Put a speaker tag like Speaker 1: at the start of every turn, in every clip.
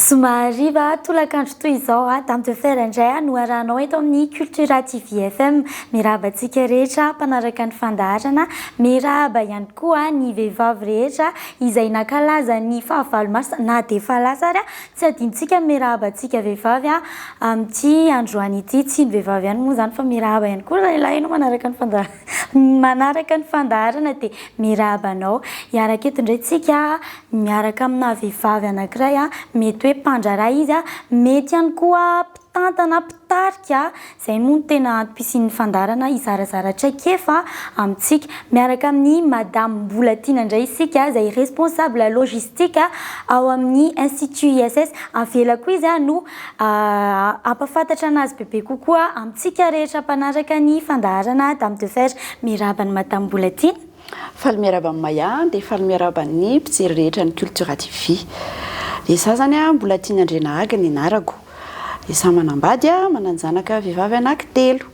Speaker 1: Zoma hariva tolakandro toy izao, Dame de Fer indray no arahanao eto amin'ny Cultura TV FM. Miarahaba antsika rehetra mpanaraka ny fandaharana. Miarahaba ihany koa ny vehivavy rehetra izay nankalaza ny fahavalo marsa na dia efa lasa ary. Tsy adinontsika ny miarahaba antsika vehivavy amin'ity androany ity. Tsy ny vehivavy ihany moa izany fa miarahaba ihany koa lehilahy ianao manaraka ny fandaharana. Manaraka ny fandaharana dia miarahaba anao. Hiaraka eto indray tsika miaraka amina vehivavy anankiray, mety hoe mpandraharaha izy, mety ihany koa mpitantana, mpitarika, izay moa no tena antom-pisian'ny fandaharana hizarazara traikefa amintsika. Miaraka amin'i Madame Mbolatiana indray isika izay responsable logistique ao amin'ny Institut ISS. Avelako izy no hampahafantatra anazy bebe kokoa amintsika rehetra mpanaraka ny fandaharana Dame de Fer. Miarahaba an'i Madame Mbolatiana.
Speaker 2: Faly miarahaba an'i Maya dia faly miarahaba ny mpijery rehetra ny Cultura TV. Dia izaho izany Mbolatiana Andrianahagy ny anarako. Dia izaho manambady, manan-janaka vehivavy anankitelo.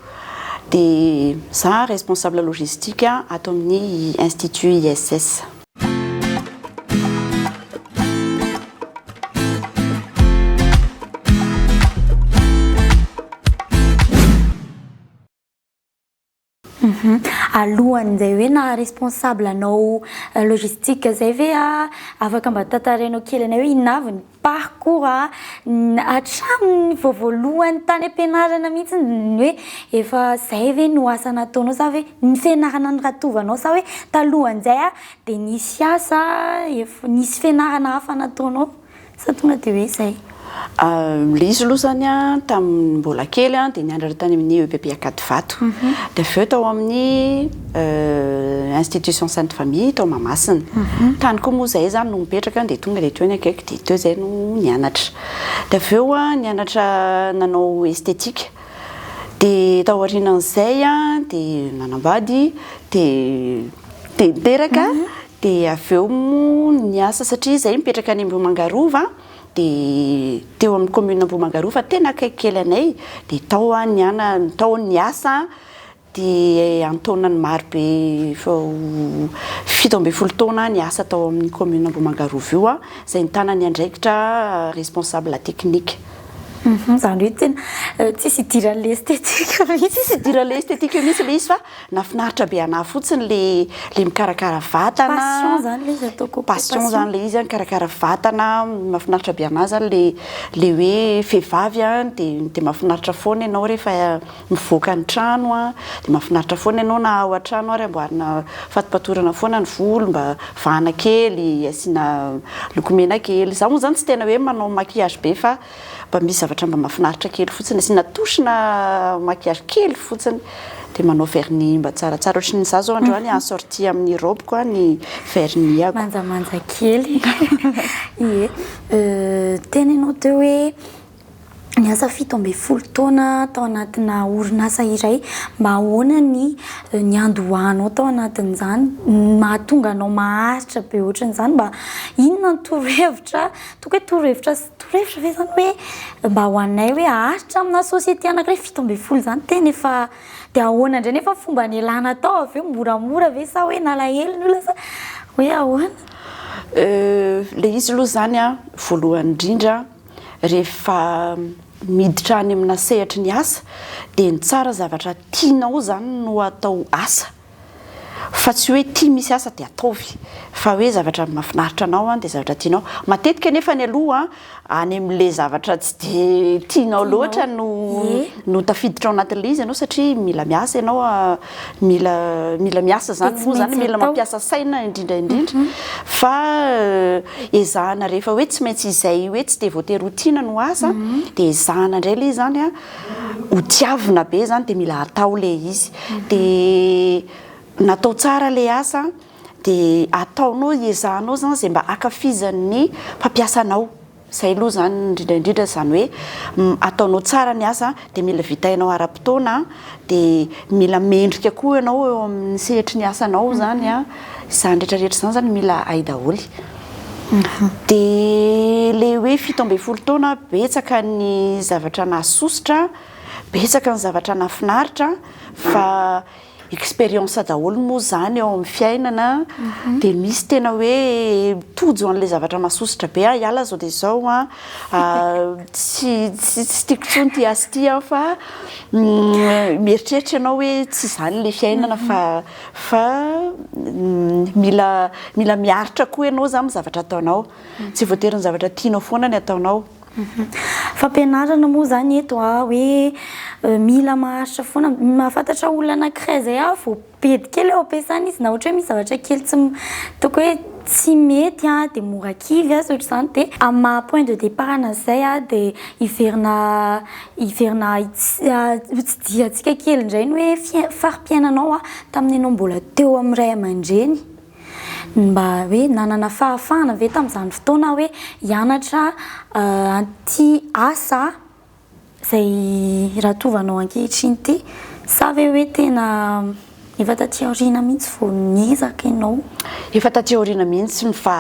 Speaker 2: Dia izaho responsable logistique ato amin'ny Institut ISS.
Speaker 1: Alohan'izay hoe naha responsable anao logistique izay ve afaka mba tantarainao kely anay hoe inona avy ny parcours hatramin'ny vao voalohany tany am-pianarana mihitsy ny hoe efa izay ve no asa nataonao sa hoe ny fianarana noratovanao sa hoe talohan'izay dia nisy asa efa nisy fianarana hafa nataonao sa tonga dia hoe izay?
Speaker 2: Ilay izy aloha izany an, tamin'ny mbola kely an, dia nianatra tany amin'ny EPP Ankadivato. Dia avy eo tao amin'ny Institution Sainte Famille tao Mahamasina. Tany koa moa izahay izany no mipetraka dia tonga dia teo ny akaiky dia teo izahay no nianatra. Dia avy eo an, nianatra nanao esthétique. Dia tao aorianan'izay an, dia nanambady dia dia niteraka. Dia avy eo moa niasa satria izahay mipetraka any Ambohimanga Rova dia teo amin'ny commune Ambohimanga Rova tena akaiky kely anay dia tao aho niana tao niasa dia an-taonany maro be efa ho 17 taona aho niasa tao amin'ny commune Ambohimanga Rova io aho izay nitana ny andraikitra responsable technique.
Speaker 1: Izany hoe tena tsisy idiran'ilay esthétique mihitsy.
Speaker 2: Tsisy idiran'ilay esthétique mihitsy ilay izy fa Nafinaritra be anah fotsiny le le mikarakara vatana.
Speaker 1: Passion zany le izy ataoko koa.
Speaker 2: Passion zany le izy an, mikarakara vatana, mahafinaritra be anah zany le le hoe vehivavy an de de mahafinaritra foana ianao rehefa mivoaka ny trano an, de mahafinaritra foana ianao na ao an-trano ary amboarina fatopatorana foana ny volo mba vahana kely, asiana lokomena kely, za moa zany tsy tena hoe manao maquillage be fa Mba misy zavatra mba mahafinaritra kely fotsiny, asiana touche na maquillage kely fotsiny dia manao vernis mba tsaratsara ohatry ny za zao androany en sortie amin'ny robe-ko ny vernis-ako.
Speaker 1: Manjamanja kely. Ie. Teny ianao teo hoe niasa 17 taona tao anatina orinasa iray. Mba ahoana ny niandohanao tao anatin'izany? Mahatonga anao maharitra be ohatran'izany? Mba inona ny torohevitra, ataoko hoe torohevitra Torohevitra ve zany hoe mba ho anay hoe haharitra amina société anankiray 17 zany tena efa de ahoana indray nefa fomba nialana tao avy eo moramora ve sa hoe nalahelo ny olona sa hoe ahoana?
Speaker 2: Le izy aloha zany an, voalohany indrindra rehefa miditra any amina sehatry ny asa dia ny tsara zavatra tianao zany no atao asa. Fa tsy hoe tia misy asa dia ataovy, fa hoe zavatra mahafinaritra anao dia zavatra tianao. Matetika anefa ny aloha any amin'ilay zavatra tsy dia tianao loatra no no tafiditra ao anatin'ilay izy ianao satria mila miasa ianao, mila mila miasa izany moa izany, mila mampiasa saina indrindra indrindra. Fa ezahana rehefa hoe tsy maintsy izay hoe tsy dia voatery ho tiana no asa dia ezahana indray ilay izy izany an. Ho tiavina be zany de mila atao le izy de natao tsara le asa de ataonao iezahanao zany zay mba ankafizan'ny mpampiasa anao zay aloha zany indrindra indrindra zany hoe ataonao tsara ny asa de mila vitainao ara-potoana de mila mendrika koa ianao eo amin'ny sehatry ny asanao zany a izany rehetra rehetra izany zany mila hay daholo Dia ilay hoe 17 taona, betsaka ny zavatra nahasosotra, betsaka ny zavatra nahafinaritra fa Expérience daholo moa zany eo amin'ny fiainana, dia misy tena hoe tojo an'ilay zavatra mahasosotra be, ah hiala zao dia zao an, tsy tsy tsy tiako intsony ity asa ity an, fa mieritreritra ianao hoe tsy izany ilay fiainana fa fa mila mila miaritra koa ianao zany amin'ny zavatra ataonao, tsy voatery ny zavatra tianao foana ny ataonao.
Speaker 1: Fampianarana moa izany eto a, hoe mila maharitra foana, mahafantatra olona anankiray izay aho vao bedy kely eo am-piasana izy na ohatra hoe misy zavatra kely tsy ataoko hoe tsy mety a, dia mora kivy aza ohatr'izany, dia amin'ny maha point de départ an'izay a, dia hiverina hiverina hotsidihantsika kely indray ny hoe fia- fari-piainanao tamin'ny ianao mbola teo amin'ny ray aman-dreny. Mba hoe nanana fahafahana ve tamin'izany fotoana aho hoe hianatra an'ity asa izay ratovanao ankehitriny ity sa ve hoe tena efa taty aoriana mihitsy vao niezaka ianao?
Speaker 2: Efa taty aoriana mihitsy fa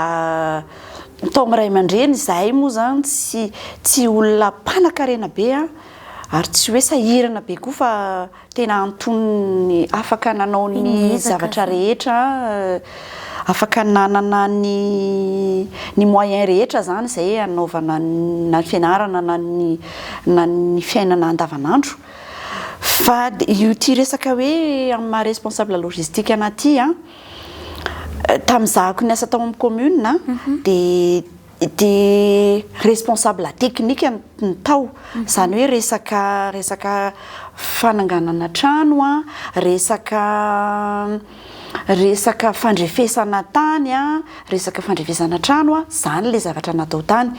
Speaker 2: tao amin'ny ray aman-dreny izahay moa izany tsy tsy olona mpanankarena be an, ary tsy hoe sahirana be koa fa Tena antonony afaka nanao ny zavatra rehetra, afaka nanana ny ny moyen rehetra zany izay hanaovana na ny fianarana na ny na ny fiainana andavanandro. Fa io ity resaka hoe amin'ny maha responsable logistique anah ity an, tamin'izahako niasa tao amin'ny commune dia Dia responsable technique ny tao, izany hoe resaka resaka fananganana trano an, resaka resaka fandrefesana tany an, resaka fandrefesana trano an, izany ilay zavatra natao tany.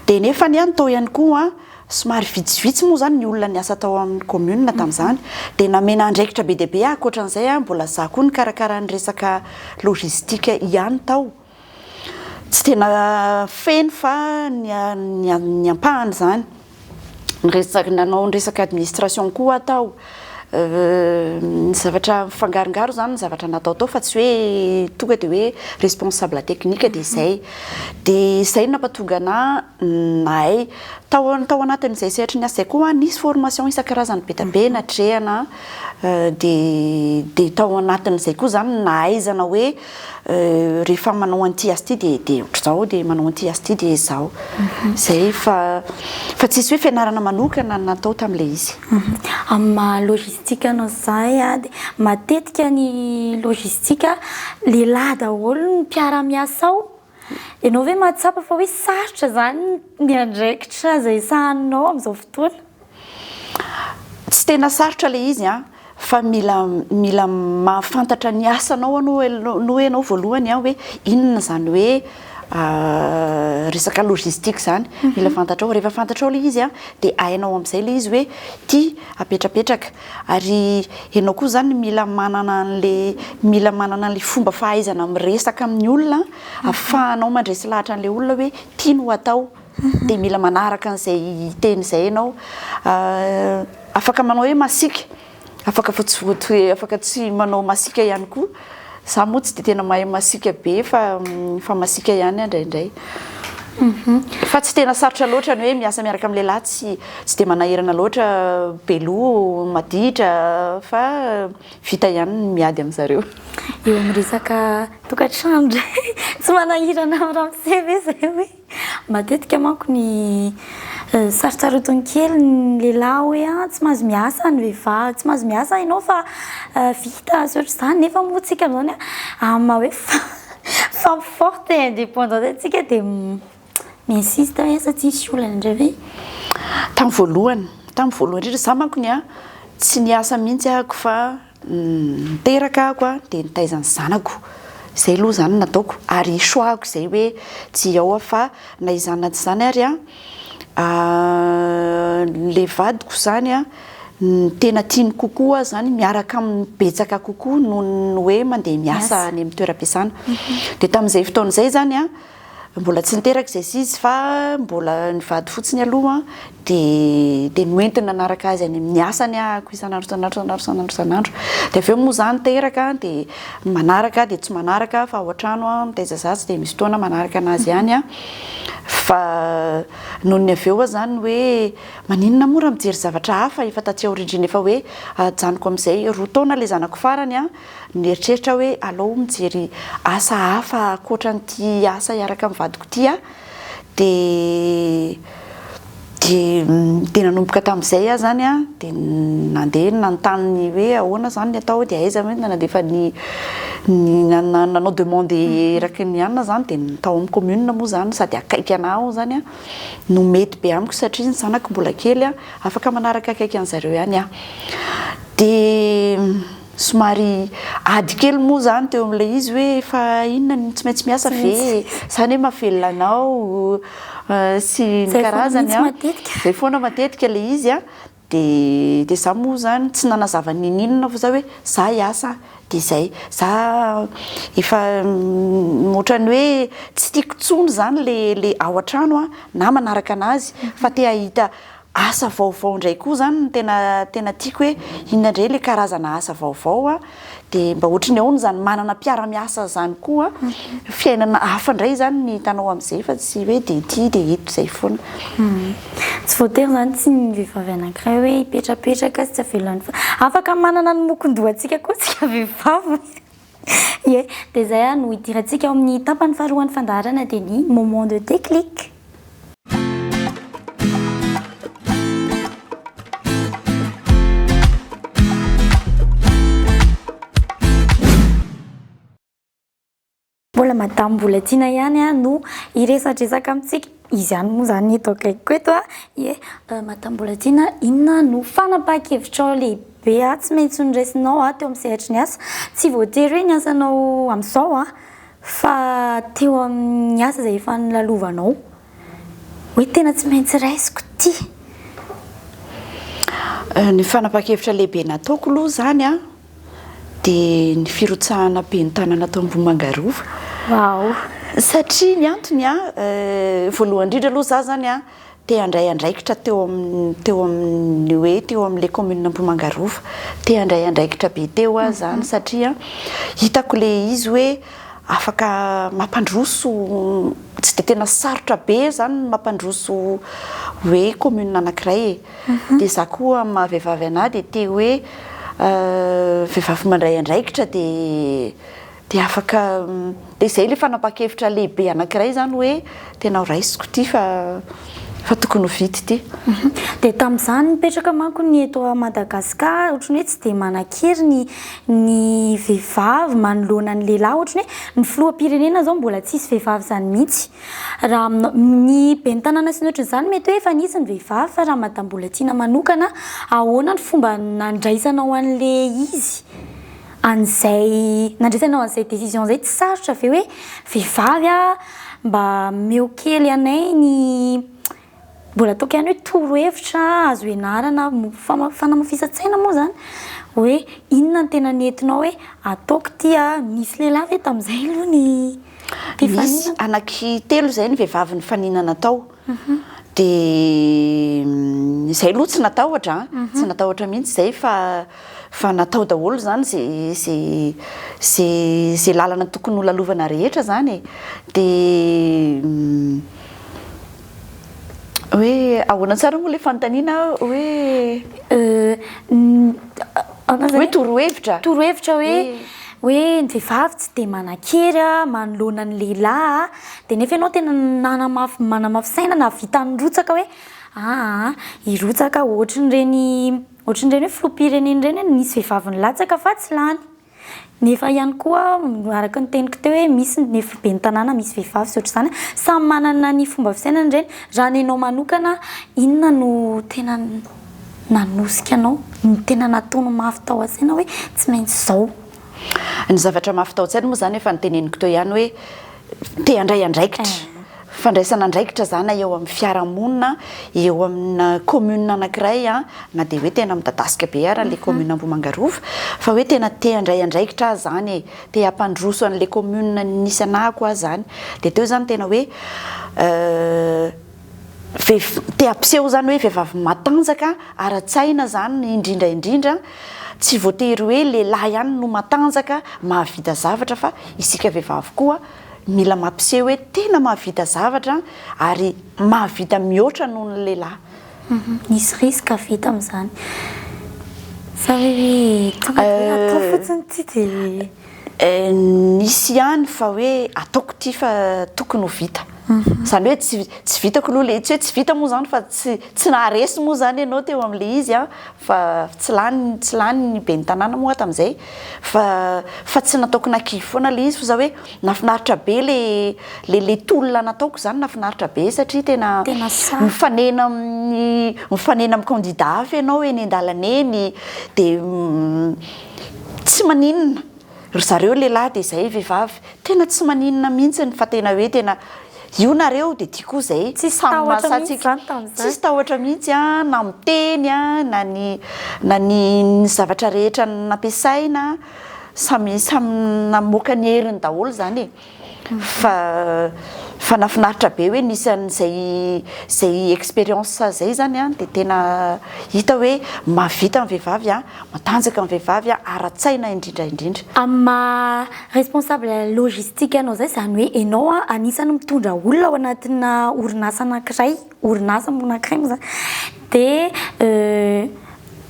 Speaker 2: Dia nefa anie ny tao ihany koa an, somary vitsivitsy moa izany ny olona niasa tao amin'ny commune tamin'izany, dia namena andraikitra be dia be aho ankoatran'izay an, mbola izaho koa nikarakara ny resaka logistique ihany tao. Tsy tena feno fa ny ny ampahany izany. Ny resaka nanao ny resaka administration koa aho tao. Ny zavatra mifangarongaro izany ny zavatra natao tao fa tsy hoe tonga dia hoe responsable technique dia izay. Dia izay no nampatonga anà nahay. Tao tao anatin'izay sehatry ny asa izay koa nisy formation isan-karazany be dia be natrehana dia dia tao anatin'izay koa izany no nahaizana hoe Rehefa manao an'ity asa ity dia dia ohatr'izao, dia manao an'ity asa ity dia izao. Izay fa fa tsisy hoe fianarana manokana natao tamin'ilay izy.
Speaker 1: Amin'ny maha logistique anao izay dia matetika ny logistique lehilahy daholo ny mpiara-miasa ao. Ianao ve mahatsapa fa hoe sarotra izany ny andraikitra izay sahaninao amin'izao fotoana?
Speaker 2: Tsy tena sarotra ilay izy an, fa mila mila mahafantatra ny asanao aloha aloha ianao voalohany an, hoe inona izany hoe resaka logistique izany, mila fantatrao, rehefa fantatrao ilay izy an, dia hainao amin'izay ilay izy hoe ity apetrapetraka, ary ianao koa izany mila manana an'ilay mila manana an'ilay fomba fahaizana miresaka amin'ny olona ahafahanao mandresy lahatra an'ilay olona hoe ity no atao. dia mila manaraka an'izay teny izay ianao. Afaka manao hoe masiaka, afaka fa tsy voatery afaka tsy manao masiaka ihany koa. Za moa tsy dia tena mahay masiaka be fa fa masiaka ihany aho indraindray. Fa tsy tena sarotra loatra ny hoe miasa miaraka amin'ny lehilahy tsy tsy dia manahirana loatra, be loha, maditra fa vita ihany ny miady amin-jareo.
Speaker 1: Eo amin'ny resaka tokantrano indray, tsy manahirana amin'ny ramose ve izay hoe? Matetika manko ny sarotsarotiny kely ny lehilahy hoe ah tsy mahazo miasa ny vehivavy, tsy mahazo miasa ianao fa vita sy ohatr'izany nefa moa tsika amin'izao amin'ny maha hoe femme forte et indépendante antsika dia mi-insiste hoe asa tsisy olana indray ve?
Speaker 2: Tamin'ny voalohany, tamin'ny voalohany indrindra, za manko ny ahy tsy niasa mihitsy ahako fa Niteraka aho a, dia nitaiza ny zanako. Izay aloha izany no nataoko ary choix-ko izay hoe tsy ao aho fa na izany na tsy izany ary an, ilay vadiko izany an, ny tena tiany kokoa aho izany miaraka aminy betsaka kokoa noho ny hoe mandeha miasa any amin'ny toeram-piasana. Dia tamin'izay fotoana izay izany an, Mbola tsy niteraka izay sy izy fa mbola nivady fotsiny aloha dia dia noentiny nanaraka azy any amin'ny asany ahako isan'andro isan'andro isan'andro isan'andro isan'andro. Dia avy eo moa izaho niteraka dia manaraka dia tsy manaraka fa ao an-trano aho mitaiza zaza dia misy fotoana manaraka an'azy ihany aho. Fa nony avy eo aho izany hoe maninona moa raha mijery zavatra hafa efa taty aoriandriana efa hoe ajanoko amin'izay roa taona ilay zanako farany an, nieritreritra hoe alao mijery asa hafa ankoatran'ity asa hiaraka amin'ny vadiko ity aho dia dia dia nanomboka tamin'izay aho izany an, dia nandeha nanontany ny hoe ahoana izany ny atao dia aiza hoe nandefa ny ny nanao demande eraky ny anona izany dia ny tao amin'ny commune moa izany sady akaiky anà ao izany an no mety be amiko satria ny zanako mbola kely an, afaka manaraka akaiky an'zareo ihany aho. Dia somary ady kely moa izany teo amin'ilay izy hoe fa inona no tsy maintsy miasa ve? Izany hoe mahavelona anao sy ny karazany an. Izay foana matetika ilay izy an. Dia dia izaho moa izany tsy nanazava n'inon'inona fa izaho hoe izaho hiasa dia izay. Izaho efa ohatran'ny hoe tsy tiako intsony izany ilay ilay ao an-trano an, na manaraka an'azy fa te hahita Asa vaovao indray koa izany no tena tena tiako hoe inona indray ilay karazana asa vaovao a, dia mba ohatry ny ahoana izany manana mpiara-miasa izany koa, fiainana hafa indray izany ny hitanao amin'izay fa tsy hoe dia ity dia eto izay foana.
Speaker 1: Tsy voatery izany tsy ny vehivavy anankiray hoe hipetrapetraka sy tsy avelan'ny fa afaka manana ny mokon-dohantsika koa isika vehivavy. Ie, dia izay no hidirantsika ao amin'ny tapany faharoan'ny fandaharana dia ny moment de déclic. Mbola Madame Mbolatiana ihany no hiresadresaka amintsika. Izy ihany moa izany eto akaikiko eto. Ie, Madame Mbolatiana, inona no fanapahan-kevitrao lehibe tsy maintsy noraisinao teo amin'ny sehatry ny asa? Tsy voatery hoe ny asanao amin'izao fa teo amin'ny asa izay efa nolalovanao. Hoe tena tsy maintsy raisiko ity.
Speaker 2: Ny fanapahan-kevitra lehibe nataoko aloha izany an, dia ny firotsahana ben'ny tanàna tao Ambohimanga Rova.
Speaker 1: Waouh!
Speaker 2: Satria ny antony an, voalohany indrindra aloha izaho izany an, te handray andraikitra teo amin'ny teo amin'ny hoe teo amin'ilay commune Ambohimanga Rova. Te handray andraikitra be teo aho izany satria hitako ilay izy hoe afaka mampandroso, tsy dia tena sarotra be izany ny mampandroso hoe commune anankiray e. Dia za koa amin'ny maha vehivavy anah dia te hoe vehivavy mandray andraikitra dia dia afaka dia izay ilay fanapahan-kevitra lehibe anankiray izany hoe tena ho raisiko ity fa fa tokony ho vita ity.
Speaker 1: Dia tamin'izany nipetraka manko ny eto Madagascar ohatran'ny hoe tsy dia manan-kery ny ny vehivavy manoloana ny lehilahy ohatran'ny hoe ny filoham-pirenena izao mbola tsisy vehivavy izany mihitsy. Raha aminao, ny ben'ny tanàna sy ny ohatran'izany mety hoe efa nisy ny vehivavy fa raha Madame Mbolatiana manokana, ahoana ny fomba nandraisanao an'le izy, an'izay, nandraisanao an'izay décision izay, tsy sarotra ve hoe vehivavy aho mba omeo kely anay ny, mbola ataoko ihany hoe torohevitra azo ianarana, fanamafisan-tsaina moa izany, hoe inona no tena nentinao hoe ataoko ity a, nisy lehilahy ve tamin'izay aloha ny.
Speaker 2: Nisy anaky telo izay ny vehivavy nifaninana tao. Dia izay aloha tsy natahotra an, tsy natahotra mihitsy izay fa fa natao daholo izany izay izay izay izay lalana tokony ho lalovana rehetra izany e. Dia hoe ahoana tsara moa ilay fanontaniana hoe hoe torohevitra?
Speaker 1: Torohevitra hoe hoe ny vehivavy tsy dia manan-kery manoloana ny lehilahy dia nefa ianao tena nanamafy manamafy saina nahavita nirotsaka hoe aa hirotsaka ohatran'ireny ohatran'ireny hoe filoham-pirenena ireny hoe nisy vehivavy nilatsaka fa tsy lany. Nefa ihany koa araka ny teniko teo hoe misy ny ben'ny tanàna misy vehivavy sy ohatr'izany, samy manana ny fomba fisainany ireny. Raha ny anao manokana inona no tena nanosika anao, ny tena nataonao mafy tao an-tsaina hoe tsy maintsy izao?
Speaker 2: Ny zavatra mafy tao an-tsaina moa izany efa noteneniko teo ihany hoe te handray andraikitra. Fandraisana andraikitra izany na eo amin'ny fiarahamonina, eo amina commune anankiray na dia hoe tena midadasika be ara ilay commune Ambohimanga Rova fa hoe tena te handray andraikitra aho izany e, te hampandroso an'ilay commune nisy anahako aho izany. Dia teo izany tena hoe te hampiseho izany hoe vehivavy matanjaka ara-tsaina izany indrindra indrindra, tsy voatery hoe lehilahy ihany no matanjaka mahavita zavatra fa isika vehivavy koa. mila mampiseho hoe tena mahavita zavatra ary mahavita mihoatra noho ny lehilahy.
Speaker 1: Nisy risque ve tamin'izany? Sa hoe hoe tonga dia hoe atao fotsiny ity dia.
Speaker 2: Nisy ihany fa hoe ataoko ity fa tokony ho vita. Izany hoe tsy tsy vitako aloha ilay, tsy hoe tsy vita moa izany fa tsy tsy naharesy moa izany ianao teo amin'ilay izy an, fa tsy lany tsy lany ny ben'ny tanàna moa aho tamin'izay fa fa tsy nataoko nakivy foana ilay izy fa za hoe nahafinaritra be ilay ilay ilay tolona nataoko izany nahafinaritra be satria tena
Speaker 1: Tena sahy.
Speaker 2: mifanena amin'ny mifanena amin'ny candidat hafa ianao eny an-dalana eny dia tsy maninona ry zareo lehilahy dia izay vehivavy tena tsy maninona mihitsy fa tena hoe tena io nareo dia ty koa izay
Speaker 1: Tsisy
Speaker 2: samy
Speaker 1: tahotra mihitsy
Speaker 2: mahasatsika
Speaker 1: izany tamin'izany.
Speaker 2: tsisy tahotra mihitsy an na miteny an na ny na ny ny zavatra rehetra nampiasaina samy samy namoaka ny heriny daholo izany e. Fa fa nafinaritra be hoe nisy an'izay izay expérience izay zany an, dia tena hita hoe mahavita ny vehivavy an, matanjaka ny vehivavy an, ara-tsaina indrindra indrindra.
Speaker 1: Amin'ny maha responsable logistique anao izay, izany hoe ianao an anisan'ny mitondra olona ao anatina orinasa anankiray, orinasa moa anankiray moa izany, dia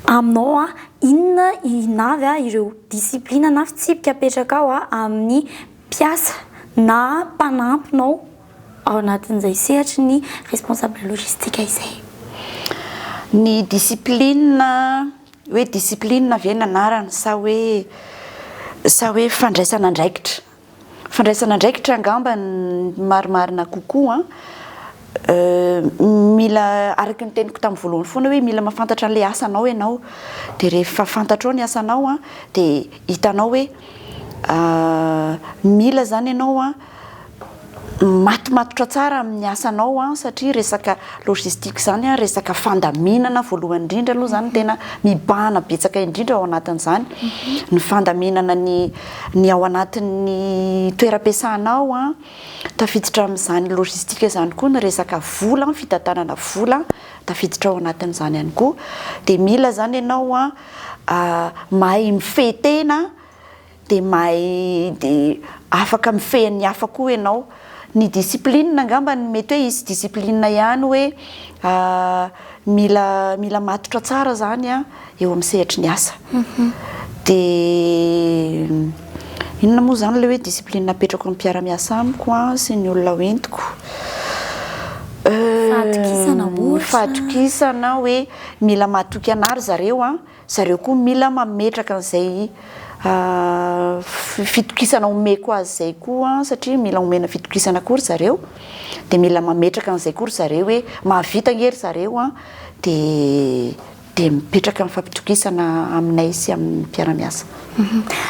Speaker 1: aminao an, inona inona avy ireo discipline na fitsipika apetrakao amin'ny mpiasa na mpanampinao ao anatin'izay sehatry ny responsable logistique izay?
Speaker 2: Ny discipline, hoe discipline ve ny anarany sa hoe sa hoe fandraisana andraikitra? Fandraisana andraikitra angamba ny marimarina kokoa an. Mila araka ny teniko tamin'ny voalohany foana hoe mila mahafantatra an'ilay asanao ianao. Dia rehefa fantatrao ny asanao an, dia hitanao hoe Mila izany ianao an, matomatotra tsara amin'ny asanao an, satria resaka logistique izany an, resaka fandaminana voalohany indrindra aloha izany no tena mibahana betsaka indrindra ao anatin'izany. Ny fandaminana ny ny ao anatin'ny toeram-piasanao an, tafiditra amin'izany logistique izany koa ny resaka vola, fitantanana vola tafiditra ao anatin'izany ihany koa. Dia mila izany ianao an, mahay mifehy tena dia mahay dia afaka mifehy ny hafa koa ianao. Ny discipline angamba no mety hoe hisy discipline ihany hoe mila mila matotra tsara izany an eo amin'ny sehatry ny asa. Dia inona moa izany ilay hoe discipline apetrako amin'ny mpiara-miasa amiko an sy ny olona hoentiko?
Speaker 1: Fahatokisana ohatra.
Speaker 2: Fahatokisana hoe mila matoky anah ry zareo an. Zareo koa mila mametraka an'izay fitokisana omeko azy izay koa satria mila omena fitokisana koa ry zareo dia mila mametraka an'izay koa ry zareo hoe mahavita ange ry zareo an dia dia mipetraka ny fampitokisana aminay sy amin'ny mpiara-miasa.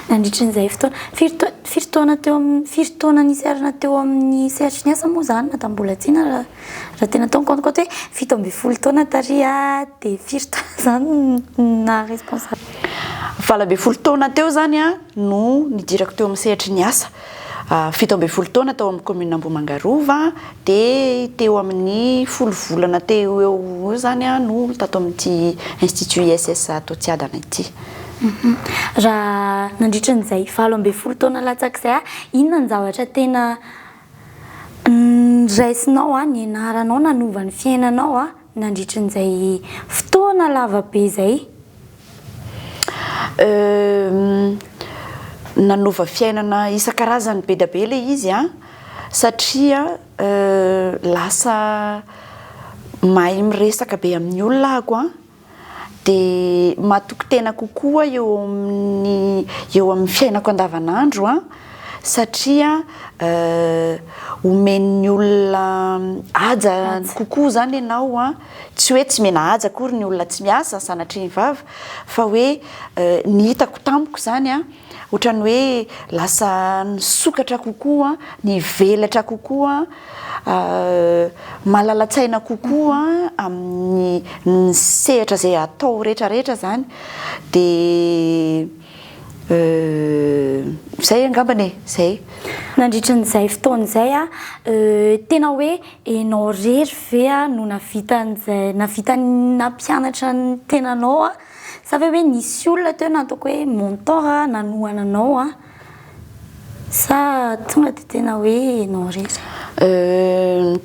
Speaker 1: Nandritra an'izay fotoana, firy taona firy taona teo amin'ny firy taona niserana teo amin'ny sehatry ny asa moa izany Madame Mbolatiana raha Raha tena atao ny compte compte hoe 17 taona tary dia firy taona izany no naha responsable?
Speaker 2: 18 taona teo izany no nidirako teo amin'ny sehatry ny asa. 17 taona tao amin'ny commune Ambohimanga Rova dia teo amin'ny folo volana teo eo ho eo izany no tato amin'ity institut ISS ato Tsiadana ity.
Speaker 1: Raha nandritra an'izay 18 taona latsak'izay, inona ny zavatra tena Noraisinao aho, nianaranao nanova ny fiainanao aho nandritrin'izay fotoana lava be izay.
Speaker 2: Nanova fiainana isan-karazany be dia be ilay izy an, satria lasa mahay miresaka be amin'ny olona ahako an. dia matoky tena kokoa eo amin'ny eo amin'ny fiainako andavanandro an, satria omen'ny olona haja kokoa izany ianao an, tsy hoe tsy omena haja akory ny olona tsy miasa sanatria ny vava, fa hoe ny hitako tamiko izany an, Ohatran'ny hoe lasa nisokatra kokoa, nivelatra kokoa, malala-tsaina kokoa amin'ny ny sehatra izay atao rehetra rehetra izany. Dia izay angambany e, izay.
Speaker 1: Nandritra an'izay fotoana izay, tena hoe ianao irery ve no nahavita an'izay, nahavita nampianatra ny tenanao Sa ve hoe nisy olona teo na ataoko hoe mentor nanohana anao an? Sa tonga dia tena hoe ianao irery?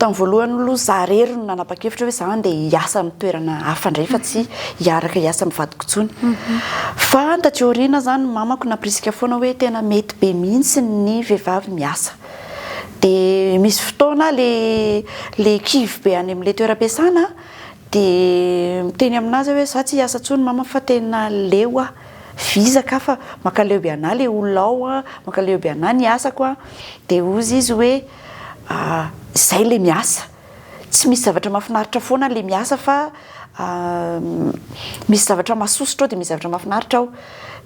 Speaker 2: Tamin'ny voalohany aloha za irery no nanapa-kevitra hoe za andeha hiasa amin'ny toerana hafa indray fa tsy hiaraka hiasa amin'ny vadiko intsony. Fa taty aoriana zany mamako nampirisika foana hoe tena mety be mihitsy ny vehivavy miasa. Dia misy fotoana le le kivy be any amin'ilay toeram-piasana dia miteny aminazy aho hoe za tsy hiasa intsony mama fa tena leo aho. Vizaka aho fa mankaleo be anah le olona ao an, mankaleo be anah ny asako an, dia hozy izy hoe izay le miasa, tsy misy zavatra mahafinaritra foana le miasa fa misy zavatra mahasosotra ao dia misy zavatra mahafinaritra ao,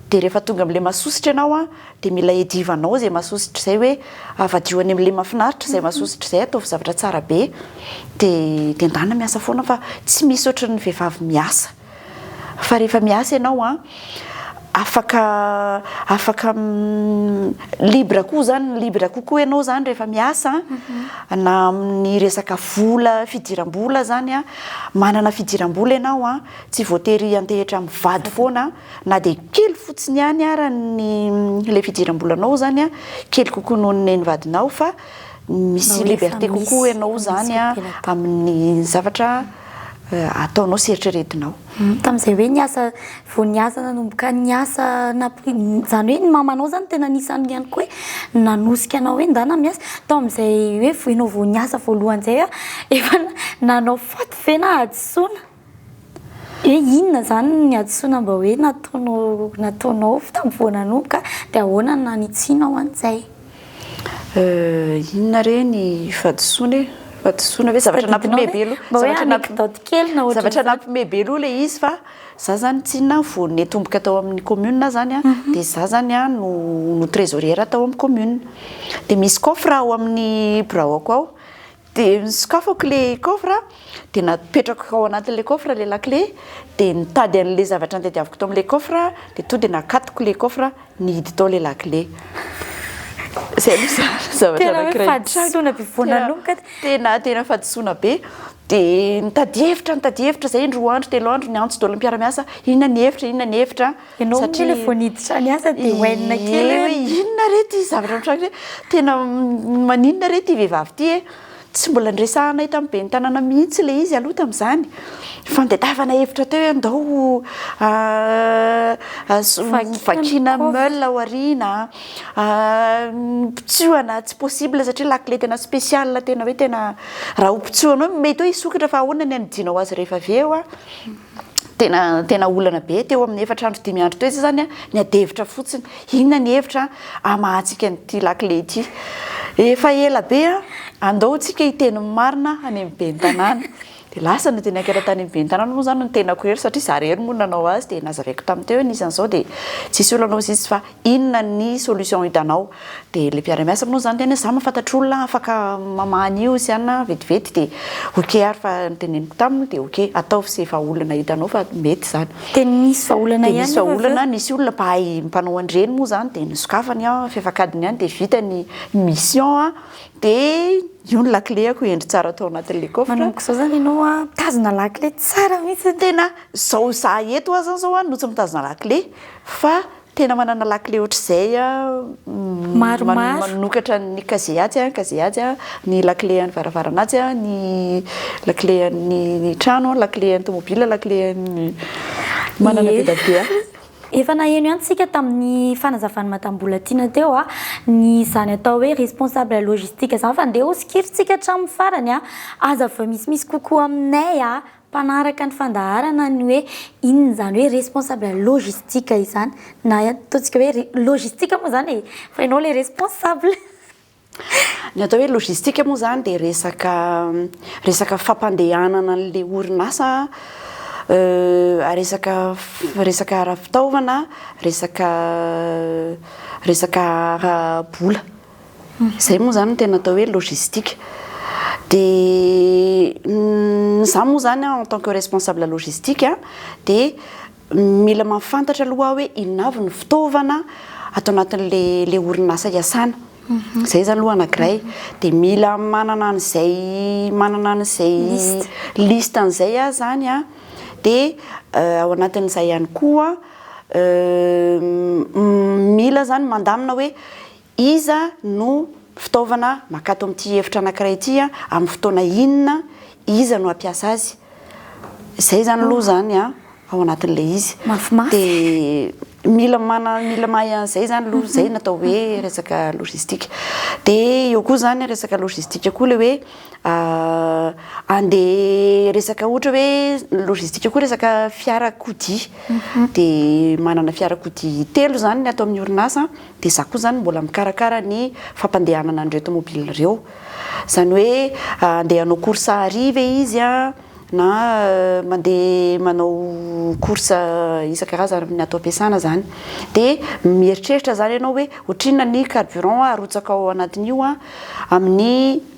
Speaker 2: dia rehefa tonga amin'ilay mahasosotra ianao an, dia mila iadivanao izay mahasosotra izay hoe avadio any amin'ilay mahafinaritra izay mahasosotra izay, ataovy zavatra tsara be, dia dia ndana miasa foana fa tsy misy ohatran'ny vehivavy miasa. Fa rehefa miasa ianao an, afaka afaka libre koa zany, libre kokoa ianao zany rehefa miasa an, na amin'ny resaka vola, fidiram-bola zany an, manana fidiram-bola ianao an, tsy voatery hiantehitra amin'ny vady foana na dia kely fotsiny ihany ara ny ilay fidiram-bolanao zany an, kely kokoa noho ny an'ny vadinao fa misy liberté kokoa ianao zany an amin'ny zavatra ataonao sy eritreretinao.
Speaker 1: Tamin'izay hoe niasa, vao niasa nanomboka niasa nampi- izany hoe ny mamanao izany tena anisan'ny ihany koa hoe nanosika anao hoe ndana miasa, tao amin'izay hoe vao ianao vao niasa voalohany izay a, efa nanao faute ve na hadisoana? Hoe inona izany ny hadisoana mba hoe nataonao nataonao tamin'ny vao nanomboka dia ahoana no nanitsianao an'izay?
Speaker 2: Inona re ny fahadisoana e? Fahadisoana ve? Zavatra nampihomehy be aloha.
Speaker 1: Mba hoe anecdote kely na ohatran'izany.
Speaker 2: Zavatra nampihomehy be aloha ilay izy fa za zany tsinona vao nitomboka tao amin'ny commune zany a, dia za zany a no no trésorière tao amin'ny commune. Dia misy coffre ao amin'ny biraoko ao. Dia nosokafako ilay coffre, dia napetrako ao anatin'ilay coffre ilay lakile, dia nitady an'ilay zavatra notadiaviko tao amin'ilay coffre aho, dia tonga dia nakatoko ilay coffre, nihidy tao ilay lakile. Izay aloha zany zavatra
Speaker 1: Tena hoe
Speaker 2: anankiray
Speaker 1: fahadisoana be vao nanomboka.
Speaker 2: Tena tena fahadisoana be. Dia nitady hevitra nitady hevitra izay indroa andro telo andro niantso daholo ny mpiara-miasa, inona ny hevitra, inona ny hevitra.
Speaker 1: Ianao moa ilay vao niditra niasa dia oainina kely
Speaker 2: hoe inona re ity zavatra mitranga ity, tena maninona re ity vehivavy ity e, tsy mbola niresahanay tamin'ny ben'ny tanàna mihitsy ilay izy aloha tamin'izany, fa nitadiavana hevitra teo hoe andao vakiana meule ao aoriana, pitsohana tsy possible satria lakile tena spécial tena hoe tena raha ho pitsohanao mety hoe hisokatra fa ahoana ny hanidinao azy rehefa avy eo an. Tena tena olana be teo amin'ny efatra andro dimy andro teo izay zany ny adihevitra fotsiny inona ny hevitra hamahantsika an'ity lakile ity efa ela be a andao tsika hiteny ny marina any amin'ny ben'ny tanàna dia lasa no dia niakatra tany amin'ny ben'ny tanàna moa zany ny tenako irery satria za irery moa no nanao azy dia nazavaiko tamin'ny teo hoe nisy an'izao dia tsisy olana hozy izy fa inona ny solution hitanao? Dia ilay mpiara-miasa moa izany niteny hoe za mahafantatra olona afaka mamaha an'io sy anona vetivety dia ok ary fa noteneniko taminy dia ok ataovy izay vahaolana hitanao fa mety izany.
Speaker 1: Dia nisy vahaolana
Speaker 2: ihany nefa avy eo? Dia nisy vahaolana, nisy olona mpahay mpanao an'ireny moa izany dia nosokafany an, fefak'adiny ihany dia vita ny mission an, dia io ny lakile-ako hendry tsara tao anatin'ilay coffre.
Speaker 1: Manomboka izao izany ianao an, mitazona lakile tsara mihitsy.
Speaker 2: Tena izao za eto aza izao an no tsy mitazona lakile fa Tena manana lakile ohatr'izay aho
Speaker 1: Maromaro.
Speaker 2: manokatra ny casier atsy an, casier atsy an, ny lakile an'ny varavarana atsy an, ny lakile an'ny trano, lakile an'ny tomobile, lakile an'ny manana be dia be aho.
Speaker 1: Efa naheno ihany tsika tamin'ny fanazavan'i Madame Mbolatiana teo ny izany atao hoe responsable logistique izany fa ndeha hosikiritsika hatramin'ny farany hazavao misimisy kokoa aminay Mpanaraka ny fandaharana ny hoe inona izany hoe responsable logistique izany na ataontsika hoe logistique moa izany e, fa ianao ilay responsable.
Speaker 2: Ny atao hoe logistique moa izany dia resaka resaka fampandehanana an'ilay orinasa, resaka resaka ara-pitaovana, resaka resaka ara-bola. Izay moa izany no tena atao hoe logistique. Dia izaho moa izany en tant que responsable logistique dia mila mahafantatra aloha aho hoe inona avy ny fitaovana ato anatin'ilay ilay orinasa iasana. Izay izany aloha anankiray. Dia mila manana an'izay manana an'izay liste an'izay aho izany an. Dia ao anatin'izay ihany koa mila izany mandamina hoe. Iza no fitaovana makato amin'ity hevitra anankiray ity amin'ny fotoana inona, iza no hampiasa azy. Izay izany aloha izany ao anatin'ilay izy.
Speaker 1: Mafimafy.
Speaker 2: Dia mila mana, mila mahay an'izay izany aloha, izay no atao hoe resaka logistique. Dia eo koa izany resaka logistique koa ilay hoe Andeha resaka ohatra hoe logistique koa resaka fiarakodia. Dia manana fiarakodia telo izany ny ato amin'ny orinasa, dia izaho koa izany mbola mikarakara ny fampandehanana an'ireo tomobile ireo. Izany hoe andeha hanao course hariva izy an, na mandeha manao course isan-karazany amin'ny ato am-piasana izany. Dia mieritreritra izany ianao hoe ohatrinona ny carburant arotsaka ao anatin'io an, amin'ny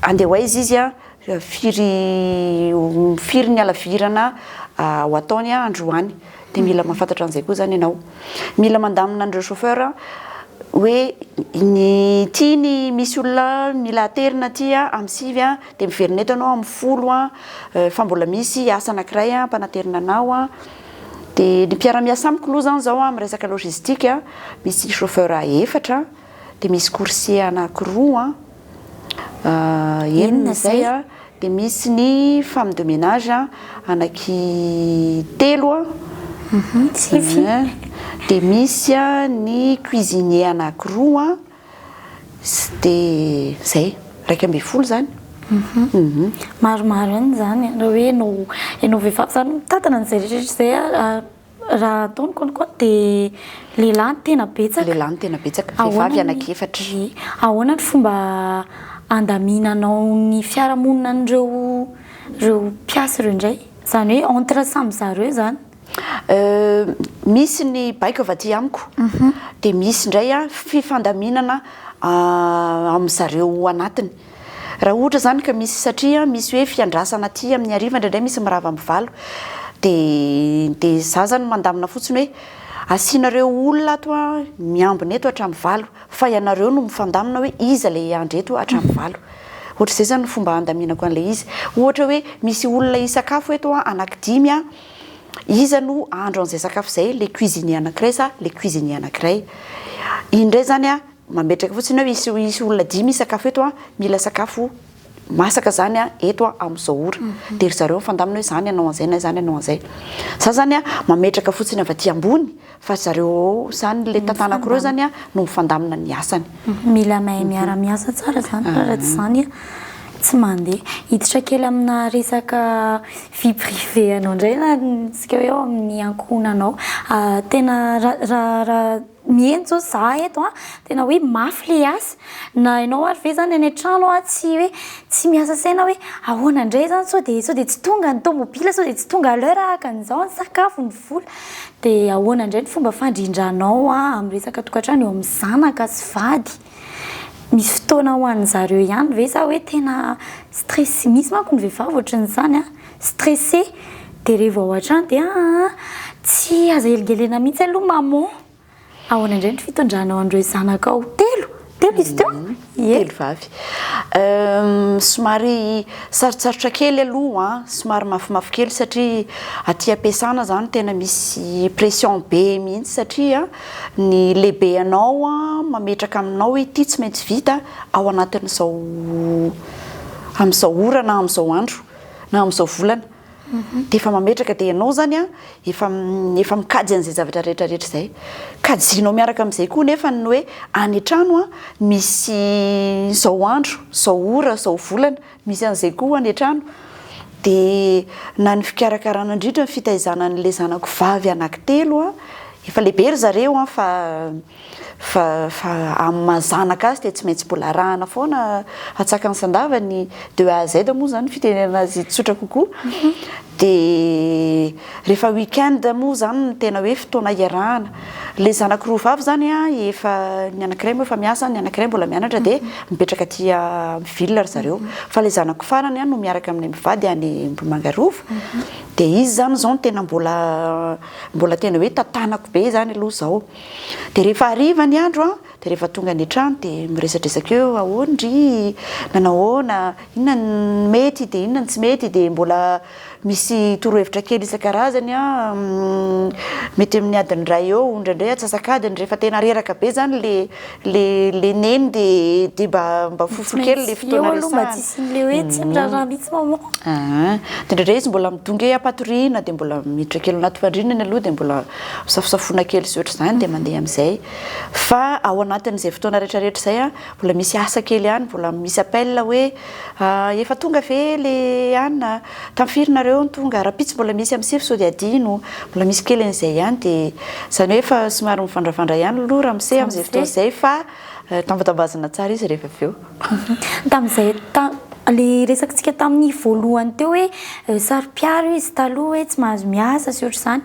Speaker 2: Andeha ho aiza izy an? Firy firy ny halavirana ho ataony androany? Dia mila mahafantatra an'izay koa izany ianao. Mila mandamina an'ireo chauffeur hoe ny ity ny misy olona mila aterina aty amin'ny sivy an, dia miverina eto ianao amin'ny folo an, fa mbola misy asa anankiray ampanaterina anao an. Dia ny mpiara-miasa amiko aloha izany izao amin'ny resaka logistique, misy chauffeur efatra. dia misy coursier anakiroa an, enina izay an, dia misy ny femme de ménage anaky telo an, dia misy ny cuisinier anakiroa dia izay, 11 izany.
Speaker 1: Maromaro ihany izany raha hoe ianao ianao vehivavy izany mitantana an'izay rehetra rehetra izay an. Raha atao ny kaonty dia lehilahy no tena betsaka.
Speaker 2: Lehilahy no tena betsaka, vehivavy anankiefatra.
Speaker 1: Ie. Ahoana ny fomba andaminanao ny fiarahamonina an'ireo ireo mpiasa ireo indray? Izany hoe entre samy zareo izany.
Speaker 2: Misy ny baiko avy aty amiko, dia misy indray fifandaminana amin'ny zareo anatiny. Raha ohatra izany ka misy satria misy hoe fiandrasana aty amin'ny hariva indraindray misy mirava amin'ny valo dia dia za zany mandamina fotsiny hoe asianareo olona ato an miambina eto hatramin'ny valo fa ianareo no mifandamina hoe iza ilay hiandry eto hatramin'ny valo. Ohatr'izay zany ny fomba handaminako an'ilay izy. Ohatra hoe misy olona hisakafo eto an anaky dimy an, iza no hahandro an'izay sakafo izay, ilay cuisinier anankiray sa ilay cuisinier anankiray. Iny indray zany an Mametraka fotsiny hoe hisy hisy olona dimy hisakafo eto an, mila sakafo masaka zany an eto an amin'izao ora. Dia ry zareo mifandamina hoe zany hanao an'izay na zany hanao an'izay. Za zany an mametraka fotsiny avy aty ambony fa ry zareo zany le tantanako ireo zany an no mifandamina ny asany.
Speaker 1: Mila mahay miara-miasa tsara zany fa raha tsy izany tsy mandeha. Hiditra kely amina resaka vie privée anao indray na isika hoe ao amin'ny ankohonanao. Tena raha raha Mihaino zao za eto a, tena hoe mafy le asa, na ianao ary ve zany any an-trano a tsy hoe tsy miasa saina hoe ahoana indray zany sao de sao de tsy tonga ny tômôbila, sao de tsy tonga à l'heure ahaka an'izao ny sakafo, ny vola, de ahoana indray ny fomba fandrindranao a amin'ny resaka tokantrano eo amin'ny zanaka sy vady, misy fotoana ho an'zareo ihany ve sa hoe tena stress, misy manko ny vehivavy ohatran'izany a, stressé de revo ao an-trano de aa tsy azo helingelena mihitsy aloha maman, ahoana indray ny fitondranao an'ireo zanakao telo, telo izy teo?
Speaker 2: Ie. Telo vavy. Somary sarotsarotra kely aloha an, somary mafimafy kely satria aty am-piasana zany tena misy pression be mihitsy satria ny lehibe anao mametraka aminao hoe ity tsy maintsy vita ao anatin'izao amin'izao ora na amin'izao andro. na amin'izao volana dia efa mametraka dia ianao izany an efa efa mikajy an'izay zavatra rehetra rehetra izay kajianao miaraka amin'izay koa nefa ny hoe any an-trano an misy izao andro izao ora izao volana misy an'izay koa any an-trano dia na ny fikarakarana indrindra ny fitaizana an'ilay zanako vavy anankitelo an efa lehibe ry zareo an fa Fa fa amin'ny maha zanaka azy dia tsy maintsy mbola arahana foana atsakany sy andavany de A à Z moa izany fitenenana azy tsotra kokoa. Dia rehefa week-end moa izany no tena hoe fotoana iarahana. Ilay zanako roa vavy izany an, efa ny anankiray moa efa miasa, ny anankiray mbola mianatra dia mipetraka aty amin'ny ville ry zareo. Fa ilay zanako farany an no miaraka aminay mivady any Ambohimanga Rova. Dia izy izany izao no tena mbola mbola tena hoe tantanako be izany aloha izao. Dia rehefa hariva ny andro an, dia rehefa tonga any an-trano dia miresadresaka eo, ahoana ndry, nanao ahoana, inona ny mety dia inona ny tsy mety, dia mbola misy misy torohevitra kely isan-karazany an, mety amin'ny adiny iray eo, indraindray antsasak'adiny rehefa tena reraka be zany le le le neny de de mba mba fohifohy kely le fotoana
Speaker 1: resahana. Eo aloha mba tsisy an'le hoe tsy miraharaha mihitsy maman.
Speaker 2: Aa, de indraindray izy mbola midongy hoe ampatoriana de mbola miditra kely ao anaty fandriana iny aloha de mbola safosafoina kely sy ohatr'izany de mandeha amin'izay. Fa ao anatin'izay fotoana rehetra rehetra izay an, mbola misy asa kely ihany, mbola misy appel hoe efa tonga ve le anona, tamin'ny firy nareo no tonga, rahampitso mbola misy amin'ny sivy sao dia adino, mbola misy kely an'izay ihany dia izany hoe efa somary mivandravandra ihany aloha ramose amin'izay fotoana izay fa tambatambazina tsara izy rehefa avy eo.
Speaker 1: Tamin'izay le resakintsika tamin'ny voalohany teo hoe saro-piaro izy taloha hoe tsy mahazo miasa sy ohatr'izany,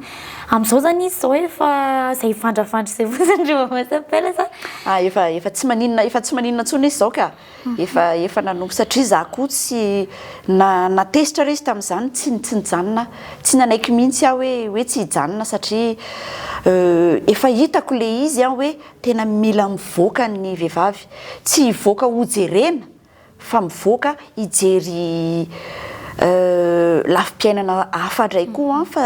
Speaker 1: amin'izao zany izy zao efa izay hivandravandra izay fotsiny rehefa misy appel sa?
Speaker 2: Ah efa efa tsy maninona efa tsy maninona intsony izy izao ka, efa efa nanompo satria za koa tsy na na tezitra ary izy tamin'izany tsy tsy nijanona tsy nanaiky mihitsy aho hoe hoe tsy hijanona satria efa hitako le izy an hoe Tena mila mivoaka ny vehivavy. Tsy hivoaka ho jerena fa mivoaka hijery lafim-piainana hafa indray koa an, fa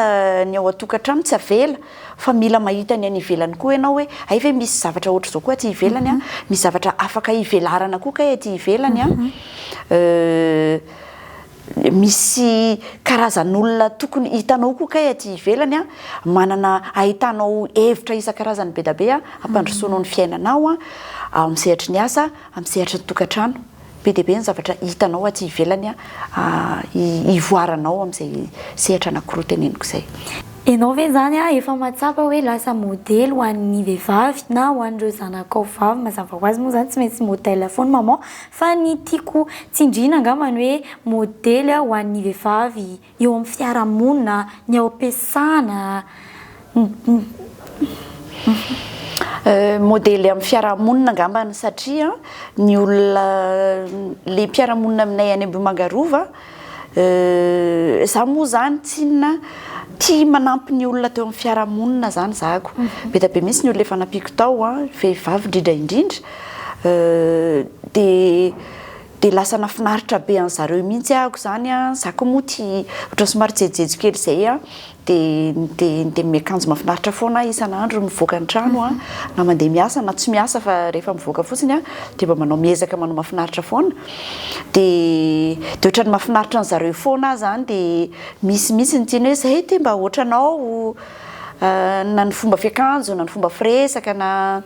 Speaker 2: ny ao an-tokantrano tsy avela fa mila mahita ny any ivelany koa ianao hoe hay ve misy zavatra ohatr'izao koa aty ivelany an, misy zavatra afaka hivelarana koa kay aty ivelany an. Misy karazan'olona tokony hitanao koa kay aty ivelany an, manana ahitanao hevitra isan-karazany be da be an, hampandrosoanao ny fiainanao an, ao amin'ny sehatry ny asa, amin'ny sehatry ny tokantrano. Be dia be ny zavatra hitanao aty ivelany an, hivoaranao amin'izay sehatra anankiroa teneniko izay.
Speaker 1: Ianao ve izany efa mahatsapa hoe lasa modely ho an'ny vehivavy na ho an'ireo zanakao vavy, mazava ho azy moa izany tsy maintsy modèle foana maman Fa ny tiako tsindriana angamba ny hoe modely ho an'ny vehivavy eo amin'ny fiarahamonina, ny ao am-piasana.
Speaker 2: Modely amin'ny fiarahamonina angambany satria ny olona le mpiara-monina aminay any Ambohimanga Rova, za moa zany tsinona tia manampy ny olona teo amin'ny fiarahamonina zany zako. Be dia be mihitsy ny olona efa nampiako tao, vehivavy indrindra indrindra. Dia dia lasa nafinaritra be an'zareo mihitsy ahako izany an, za koa moa tia ohatran'ny somary jejojejo kely izay an, dia dia dia miakanjo mahafinaritra foana aho isan'andro mivoaka ny trano an, na mandeha miasa na tsy miasa fa rehefa mivoaka fotsiny aho dia mba manao miezaka manao mahafinaritra foana, dia dia ohatran'ny mahafinaritra an'zareo foana aho izany dia misy mihitsy ny tiany hoe zay ity mba ohatranao na ny fomba fiakanjo na ny fomba firesaka na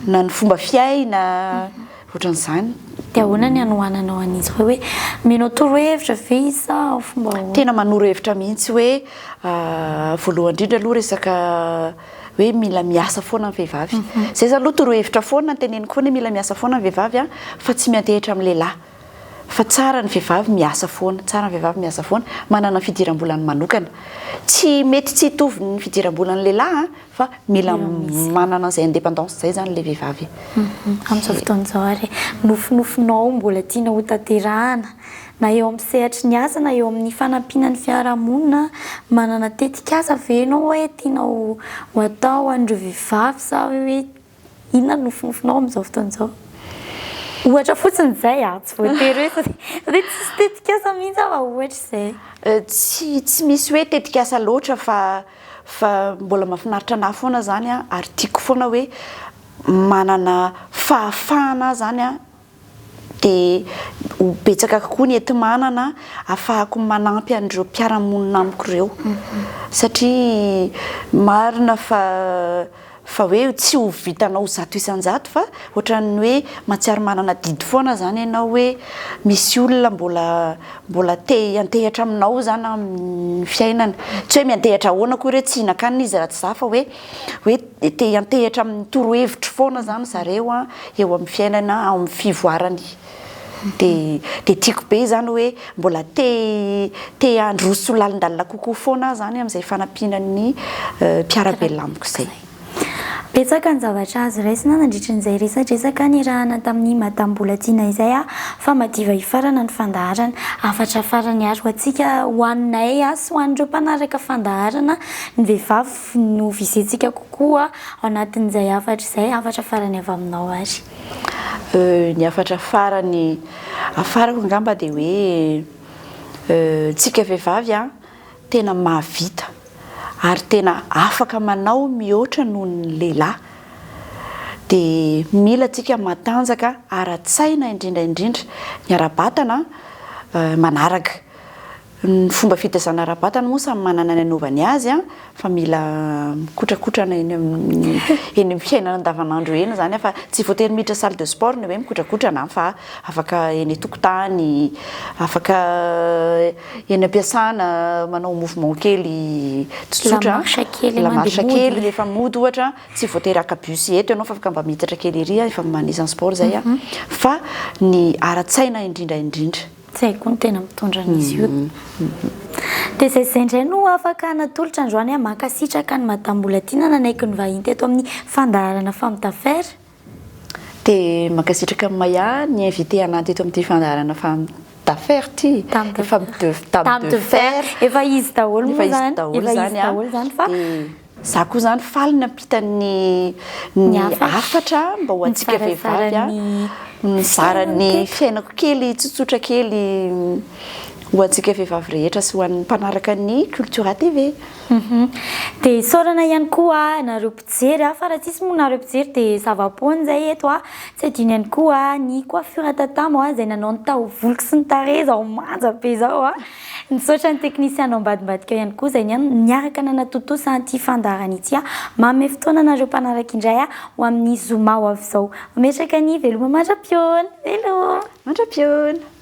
Speaker 2: na ny fomba fiaina, ohatran'izany.
Speaker 1: Dia ahoana ny hanohananao an'izy ireo hoe omenao torohevitra ve izy sa fomba ahoana?
Speaker 2: Tena manoro hevitra mihitsy hoe voalohany indrindra aloha resaka hoe mila miasa foana ny vehivavy. Izay izany aloha torohevitra foana no teneniko foana hoe mila miasa foana ny vehivavy fa tsy miantehitra amin'ny lehilahy. Fa tsara ny vehivavy miasa foana, tsara ny vehivavy miasa foana, manana ny fidiram-bolany manokana. Tsy mety tsy hitovy ny fidiram-bolan'ny lehilahy an, Fa mila manana an'izay indépendance izay izany ilay vehivavy.
Speaker 1: Amin'izao fotoana izao ary nofinofinao mbola tiana ho tanterahana na eo amin'ny sehatry ny asa na eo amin'ny fanampiana ny fiarahamonina, manana tetikasa ve ianao hoe tianao ho atao ho an'ireo vehivavy sa hoe inona ny nofinofinao amin'izao fotoana izao? Ohatra fotsiny izay a, tsy voatery hoe satria tsisy tetikasa mihitsy aho fa ohatra izay.
Speaker 2: Tsy tsy misy hoe tetikasa loatra fa Fa mbola mahafinaritra anah foana zany an, ary tiako foana hoe manana fahafahana aho zany an, de ho betsaka kokoa ny enti-manana ahafahako manampy an'ireo mpiara-monina amiko ireo, satria marina fa Fa hoe tsy ho vitanao 100% fa ohatran'ny hoe mahatsiaro manana adidy foana izany ianao hoe misy olona mbola mbola te hiantehatra aminao izany amin'ny fiainana. Tsy hoe miantehatra ahoana akory hoe tsy hihinan-kanina izy raha tsy za fa hoe hoe te hiantehatra amin'ny torohevitro foana izany zareo an eo amin'ny fiainana, ao amin'ny fivoarany. Dia dia tiako be izany hoe mbola te te handroso lalindalina kokoa foana aho izany amin'izay fanampiana ny mpiara-belona amiko izay.
Speaker 1: Betsaka ny zavatra azo raisina nandritra an'izay resadresaka niarahana tamin'i Madame Mbolatiana izay fa madiva hifarana ny fandaharana. Hafatra farany ary ho antsika, ho anay sy ho an'ireo mpanaraka fandaharana, ny vehivavy no vizentsika kokoa ao anatin'izay hafatra izay. Hafatra farany avy aminao ary.
Speaker 2: Ny hafatra farany afarako angamba dia hoe tsika vehivavy an, tena mahavita ary tena afaka manao mihoatra noho ny lehilahy. Dia mila antsika matanjaka ara-tsaina indrindra indrindra, ny ara-batana manaraka. Ny fomba fitaizana ara-batana moa samy manana ny anaovany azy fa mila mikotrakotrana eny amin'ny eny amin'ny fiainana andavanandro eny izany fa tsy voatery miditra salle de sport ny hoe mikotrakotrana fa afaka eny an-tokotany, afaka eny am-piasana manao mouvement kely tsotsotra,
Speaker 1: La marche kely
Speaker 2: la marche
Speaker 1: mandeha
Speaker 2: kely
Speaker 1: mody.
Speaker 2: rehefa mody ohatra, tsy voatery haka bus eto ianao fa afaka mba miditra kely ery efa anisan'ny sport izay fa ny ara-tsaina indrindra indrindra.
Speaker 1: Zay koa no tena mitondra an'izy io. Dia izay izay indray no afaka natolotra androany aho. Mankasitraka an'i Madame Mbolatiana nanaiky ny vahiny teto amin'ny fandaharana Femme d'affaires.
Speaker 2: Dia mankasitraka an'i Maya ny invité anah teto amin'ity fandaharana Femme d'affaires ity.
Speaker 1: Dame de
Speaker 2: Femme de Dame de fer.
Speaker 1: Efa izy daholo moa
Speaker 2: Efa izy
Speaker 1: izany.
Speaker 2: daholo
Speaker 1: Efa izy
Speaker 2: izany an.
Speaker 1: daholo izany fa.
Speaker 2: Dia Za koa zany faly nampita ny ny hafatra mba ho antsika vehivavy a, nizara ny fiainako kely tsotsotra kely ho antsika vehivavy rehetra sy ho an'ny mpanaraka ny Cultura TV.
Speaker 1: Dia isaorana ihany koa nareo mpijery a, fa raha tsisy moa nareo mpijery dia zava-poana izay eto a, tsy adino ihany koa ny coiffure tatamo a, izay nanao ny taovoloko sy ny tarehy izao manja be izao a. Misaotra ny teknisiana ao ambadimbadika ao ihany koa izay niaraka nanatontosa an'ity fandaharana ity. Manome fotoana anareo mpanaraka indray aho ho amin'ny zoma ho avy izao. Mametraka ny veloma mandra-pihaona. Veloma!
Speaker 2: Mandra-pihaona!